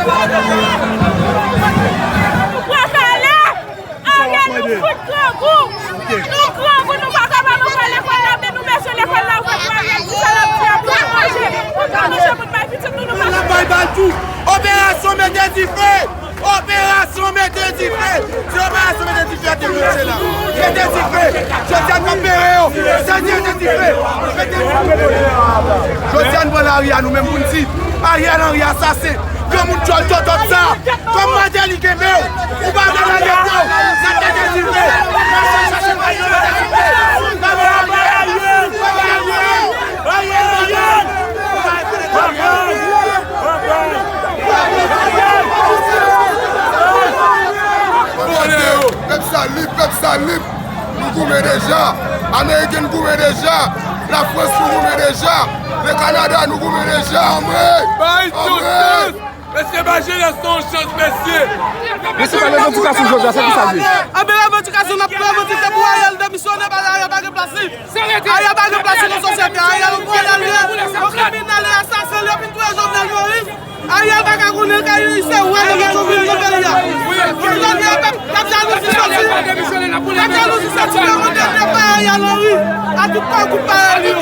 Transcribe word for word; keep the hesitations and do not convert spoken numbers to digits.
Nou pran kale! Ariel, nou fout grangou! Nou grangou, nou pa ka ba nou fè lekòl la, men nou bezwen lekòl la ouvè pou Ariel, pou sa l ap di a, pou nou manje, pou nou manje, pou nou bay pitit nou, nou pa ka. N ap bay bal tou! Operasyon mete dife! Operasyon mete dife! Se operasyon mete dife a te mete la. Mete dife! Jodi a n ap pere yo! Sezi mete dife! Mete dife! Jodi a n pran lari a nou menm pou n di Ariel Henry asasen! Granmoun djòl tòtòt sa! Kòm Martelly kenbe w! Ou pa vle lage kò w! N ap mete dife! N ap chache Ariel! N ap mete dife! N ap mete dife! Pèp sa lib, pèp sa lib. Nou goumen deja. Ameriken goumen deja. Lafrans nou goumen deja. Le Kanada nou goumen deja. Anmwe! Bay tout, anmwe! Mesye, ba jenès lan yon chans, mesye! Mesye, pa revandikasyon jodi a, se ki sa l ye? Anben, revandikasyon n ap revandike pou Ariel demisyone, paske Ariel pa gen plas li. Ariel pa gen plas li nan sosyete. Ariel yon kriminèl, yon kriminèl, yon asasen, li vin touye Jovenel Moïse. Ariel pa ka konnen kay li se wè nan Petyonvil nan peyi a. Pou jodi a pèp k ap jalouzi soti. K ap jalouzi soti nan mande depa Ariel Henry. A tout kò kout parèy li yo.